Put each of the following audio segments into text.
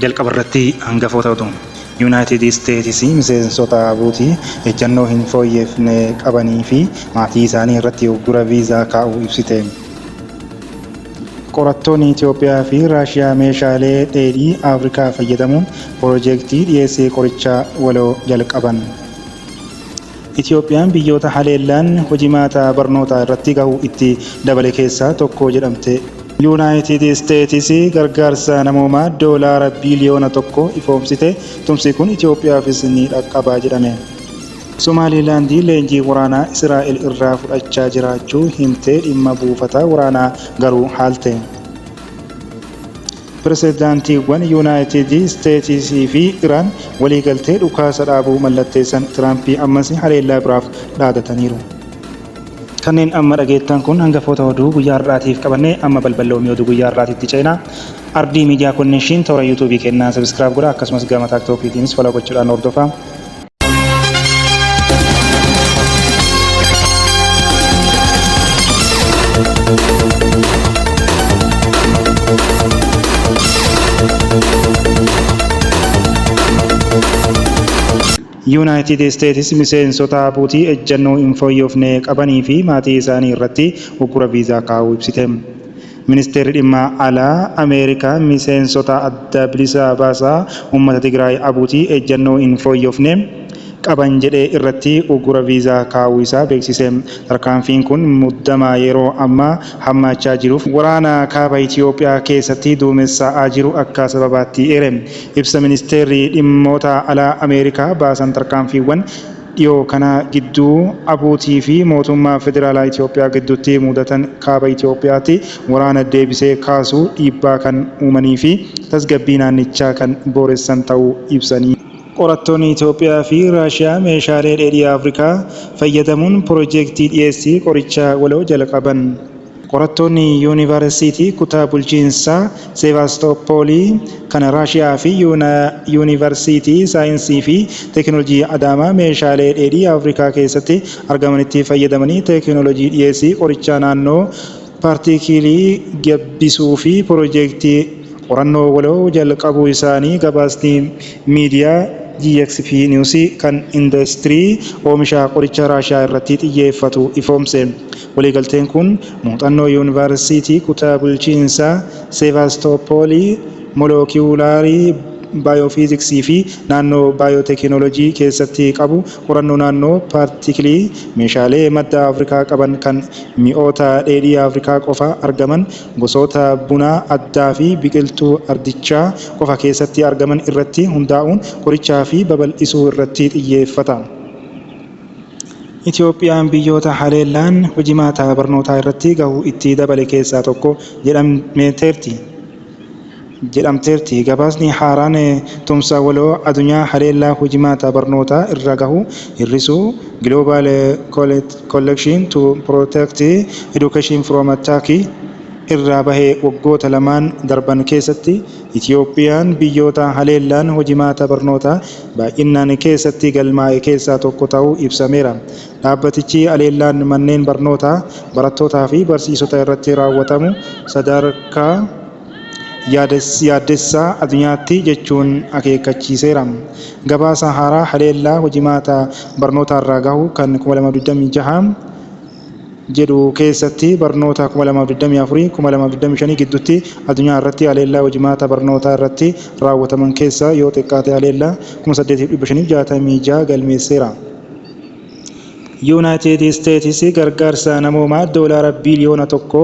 Jalqaba irratti hangafoota oduu. Yuunaayitid Isteetis miseensota ABUT ejjannoo hin fooyyefne qabanii fi maatii isaanii irratti uggura viizaa kaa'uu ibsite. Qorattoonni Itoophiyaa fi Raashiyaa meeshaalee dheedhii Afrikaa fayyadamuun piroojektii dhiyeessii qorichaa waloo jalqaban. Itoophiyaan biyyoota haleellaan hojimaata barnootaa irratti gahu itti dabale keessaa tokko jedhamte. Yuunaayitid Isteetis gargaarsa namoomaa doolaara biiliyoona 1 ifoomsite. Tumsi kun Itoophiyaafis ni dhaqqaba jedhame. Somaalilaand leenjii waraanaa Israa'el irraa fudhachaa jiraachuu himtee dhimma buufata waraanaa garuu haalte. Pirezidaantiiwwan Yuunaayitid Isteetis fi Iraan waliigaltee dhukaasa dhaabuu mallatteessan. Tiraamp ammas haleellaa biraaf dhaadataniiru. Kanneen amma dhageettan kun hangafoota oduu guyyaa har'aatiif qabanne. Amma balballoomii oduu guyyaa har'aatitti ceena. Ardii Miidiyaa Konneeshin toora yuutuubii kennaa subscribe godha, akkasumas gama taaktookiitiinis follow gochuudhaan hordofaa. Yuunaayitid Isteetis miseensota ABUT ejjannoo hin fooyyofne qabanii fi maatii isaanii irratti uggura viizaa kaa'uu ibsite. Ministeerri Dhimma Alaa Ameerikaa miseensota Adda Bilisa Baasaa Uummata Tigraay ABUT ejjannoo hin fooyyofne qaban jedhe irratti uggura viizaa kaa'uu isaa beeksise. Tarkaanfiin kun muddama yeroo ammaa hammaachaa jiruuf waraana kaaba Itiyoophiyaa keessatti duumessaa'aa jiru akka sababaatti eere. Ibsa Ministeerri Dhimmoota Alaa Ameerikaa baasan tarkaanfiiwwan dhiyoo kana gidduu ABUT fi mootummaa federaalaa Itiyoophiyaa gidduutti mudatan kaaba Itiyoophiyaatti waraana deebisee kaasuu dhiibbaa kan uumanii fi tasgabbii naannichaa kan booressan ta'uu ibsanii. Qorattoonni Itoophiyaa fi Raashiyaa meeshaalee dheedhii Afrikaa fayyadamuun piroojektii dhiyeessii qorichaa waloo jalqaban. Qorattoonni Yuunivarsiitii Kutaa Bulchiinsaa Seevaastooppoolii kan Raashiyaa fi Yuunivarsiitii Saayinsii fi Teeknooloojii Adaamaa meeshaalee dheedhii Afrikaa keessatti argamanitti fayyadamanii teeknooloojii dhiyeessii qorichaa naannoo paartiikilii gabbisuu fi piroojektii qorannoo waloo jalqabuu isaanii gabaasni miidiyaa GXP News kan indastirii oomisha qoricha Raashiyaa irratti xiyyeeffatu ifoomse. Waliigalteen kun muuxannoo Yuunivarsiitii Kutaa Bulchiinsaa Seevaastooppoolii molokiyuulaarii baayoofiiziksii fi naannoo baayooteekinooloojii keessatti qabu qorannoo naannoo paartikilii meeshaalee madda Afrikaa qaban kan mi'oota dheedhii Afrikaa qofa argaman, gosoota bunaa addaa fi biqiltuu ardichaa qofa keessatti argaman irratti hundaa'uun qorichaa fi babal'isuu irratti xiyyeeffata. Itoophiyaan biyyoota haleellaan hojimaata barnootaa irratti gahu itti dabale keessaa tokko jedhamteerti. Gabaasni haaraan tumsa waloo adunyaa haleellaa hojimaata barnootaa irra gahu hir'isuu Global Coalition to Protect Education from Attack irraa bahe waggoota lamaan darban keessatti Itoophiyaan biyyoota haleellaan hojimaata barnootaa baay'inaan keessatti galmaa'e keessaa tokko ta'uu ibsameera. Dhaabbatichi haleellaan manneen barnootaa, barattootaa fi barsiisota irratti raawwatamu sadarkaa yaaddessaa addunyaatti jechuun akeekkachiiseera. Gabaasa haaraa haleellaa hojimaata barnootaarra gahu kan 2026 jedhu keessatti barnoota 2024 2025 gidduutti addunyaa irratti haleellaa hojimaata barnootaa irratti raawwataman keessaa yoo xiqqaate haleellaa 8566 galmeesseera. Yuunaayitid Isteetis gargaarsa namoomaa doolaara biiliyoona 1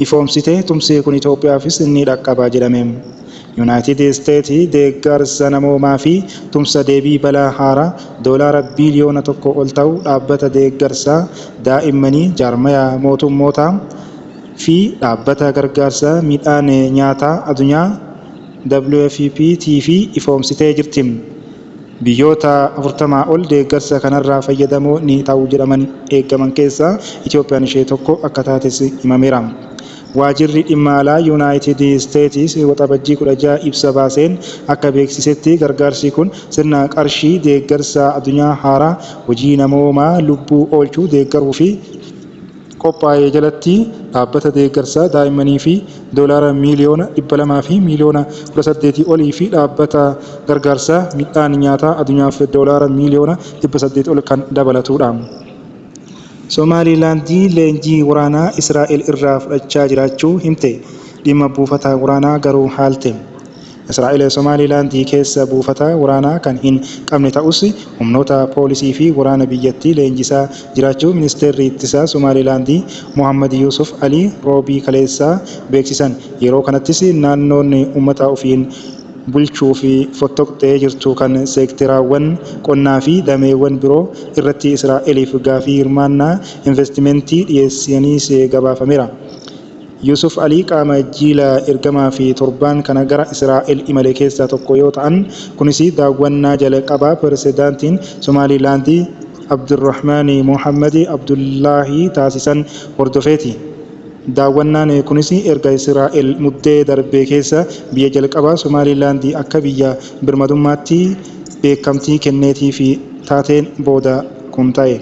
ifoomsite. Tumsi kun Itoophiyaafis ni dhaqqaba jedhame. Yuunaayitid Isteetsi deeggarsa namoomaa fi tumsa deebii balaa haaraa doolaara biiliyoona 1 ol ta'u Dhaabbata Deeggarsa Daa'immanii Jaarmaya Mootummootaa fi Dhaabbata Gargaarsa Midhaan Nyaataa Addunyaa WFP tiif ifoomsitee jirti. Biyyoota 40 ol deeggarsa kanarraa fayyadamoo ni ta'u jedhamanii eegaman keessaa Itoophiyaan ishee tokko akka taates himameera. Waajirri Dhimma Alaa Yuunaayitid Isteetis Waxabajjii 16 ibsa baaseen akka beeksisetti, gargaarsi kun sirna qarshii deeggarsa addunyaa haaraa hojii namoomaa lubbuu oolchuu deeggaruu fi qophaa'e jalatti dhaabbata deeggarsa daa'immanii fi doolaara miiliyoona 200 fi miiliyoona 18 olii fi dhaabbata gargaarsa midhaan nyaataa addunyaaf doolaara miiliyoona 800 ol kan dabalatudha. Somaalilaand leenjii waraanaa Israa'el irraa fudhachaa jiraachuu himte. Dhimma buufata waraanaa garuu haalte. Israa'el Somaalilaand keessa buufata waraanaa kan hin qabne ta'us, humnoota poolisii fi waraana biyyattii leenjisaa jiraachuu ministeerri ittisaa Somaalilaand Mohammad Yuusuf Alii Roobii kaleessaa beeksisan. Yeroo kanattis naannoon uummata ofiin bulchuuf fottoqxee jirtu kan seekteraawwan qonnaa fi dameewwan biroo irratti Israa'eliif gaafii hirmaannaa investimentii dhiyeessaniis gabaafameera. Yuusuf Alii qaama jiila ergamaa fi torbaan kana gara Israa'el imale keessaa tokko yoo ta'an, kunis daawwannaa jalqabaa pirezidaantiin Somaalilaand Abdurrahmaan Mohammad Abdullaahii taasisan hordofeeti. Daawwannaan kunis erga Israa'el Muddee darbe keessa biyya jalqabaa Somaalilaand akka biyya birmadummaatti beekamtii kenneetiif taateen booda kun ta'e.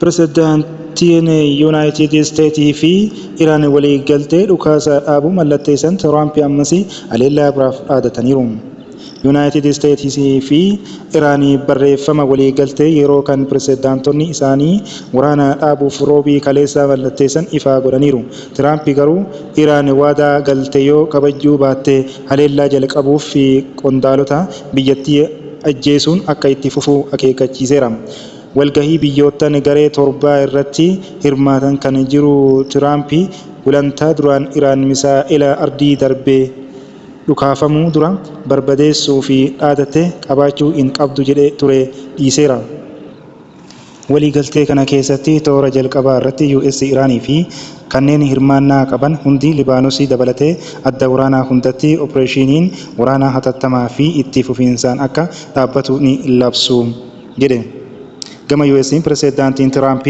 Pirezidaantiin Yuunaayitid Isteetii fi Iraan waliigaltee dhukaasa dhaabuu mallatteessan. Tiraamp ammas haleellaa biraaf dhaadataniiru. Yuunaayitid Isteetisii fi Iraan barreeffama waliigaltee yeroo kan pirezidaantonni isaanii waraana dhaabuuf Roobii kaleessaa mallatteessan ifaa godhaniiru. Tiraamp garuu Iraan waadaa galte yoo kabajuu baatte haleellaa jalqabuuf fi qondaalota biyyattii ajjeesuun akka itti fufu akeekkachiiseera. Walgahii biyyoottan garee torbaa irratti hirmaatan kan jiru Tiraamp, gulantaa duraan Iraan misaa'ela ardii darbee dhukaafamuu dura barbadeessuu fi dhaadatte qabaachuu hin qabdu jedhee ture dhiiseera. Waliigaltee kana keessatti toora jalqabaa irratti US, Iraanii fi kanneen hirmaannaa qaban hundi Libaanos dabalatee adda waraanaa hundatti opereeshiniin waraanaa hatattamaa fi itti fufiinsaan akka dhaabbatu ni labsu jedhe. Gama US'n pirezidaantiin Tiraamp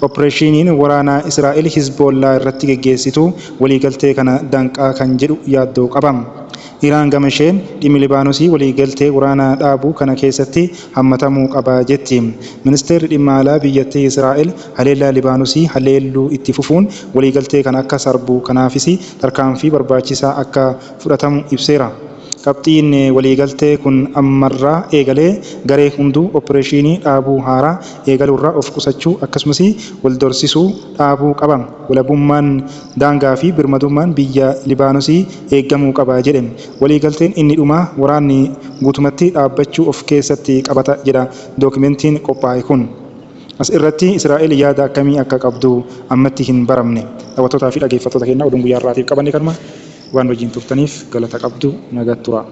opereeshiniin waraanaa Israa'el Hizboollaa irratti geggeessitu waliigaltee kana danqaa kan jedhu yaaddoo qaba. Iraan gama isheen dhimmi Libaanosii waliigaltee waraanaa dhaabuu kana keessatti hammatamuu qaba jetti. Ministeerri dhimma alaa biyyattii Israa'el haleellaa Libaanosii haleelluu itti fufuun waliigaltee kana akka sarbu, kanaafis tarkaanfii barbaachisaa akka fudhatamu ibseera. Qabxiin waliigaltee kun ammarraa eegalee garee hunduu opereeshinii dhaabuu haaraa eegaluurraa of qusachuu akkasumas wal dorsisuu dhaabuu qaba. Walabummaan daangaa fi birmadummaan biyya Libaanosii eegamuu qaba jedhe. Waliigalteen inni dhumaa waraanni guutumatti dhaabbachuu of keessatti qabata jedha dookimentiin qophaa'e kun. As irratti Israa'el yaada akkamii akka qabdu ammatti hin baramne. Daawwattootaa fi dhaggeeffattoota keenya, oduun guyyaa har'aatiif qabanne kanuma. Waan wajjin turtaniif galata qabdu, nagaa tura.